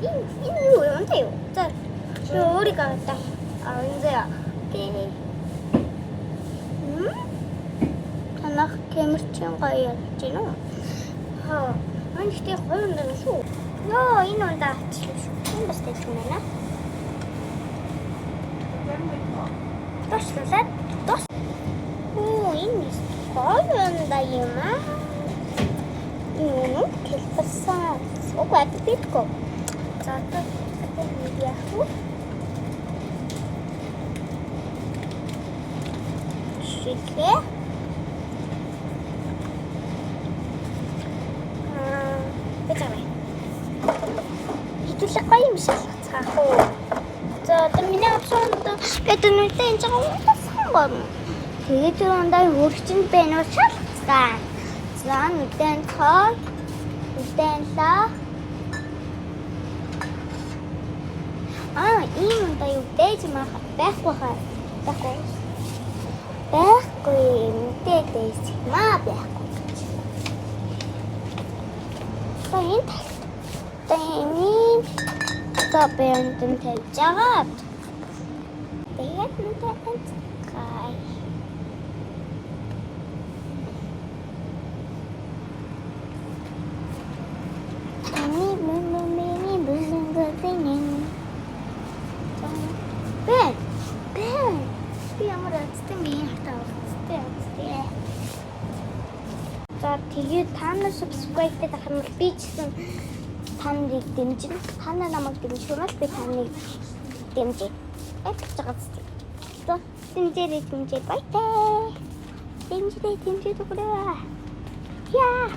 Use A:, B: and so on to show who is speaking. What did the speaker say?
A: Энэ юу юм тэ юу? За би өөрийгөө аваа. Аа энэ заа. Окей. Танах кэмэрчин гоё ярьж байна уу? Хаа. Энэ ихтэй гоё юм даа шүү. Йоо, энэ ундаа авчихлаа шүү. Энэ бас тэжгүй байна. Туслаад тус. Оо, энэ гоё юм да юм аа. Энэ хэлбэрсэн. Уг адбитко. За одоо яах вэ? Шиглээ. Аа, би цаавэ. Хэдүүлэх гоё юм шиг цаах уу. За одоо миний авсан одоо бид нүдээ энэ жоо унтасан байна. Тэгээд тэр ундаа хөрчин байна уу шалгацгаа. За нүдэн цоо нүдэн лаа. Аа, ийм ундаа юу байж маа байхгүй хаа. Байхгүй. Байхгүй нүдээ дээс маа байхгүй гэж. За энэ талд. Одоо энэ за бэндэн тавьж байгаа. Тэгээд нүдээ анцгай. Миний бүсэн гүзэн. Бэн. Бэн. Би ямар азтан би хатаа азтай азтай. За тэгээд та нар subscribe дах юм бол би ч гэсэн та нарыг дэмжинэ. Та нар намайг дэмжих юм бол би та нарыг дэмжинэ. Гэж байгаа зү. За дэмжээрэй дэмжээ баяртай. Дэмжээрэй дэмжээ түгээрэй. Яа.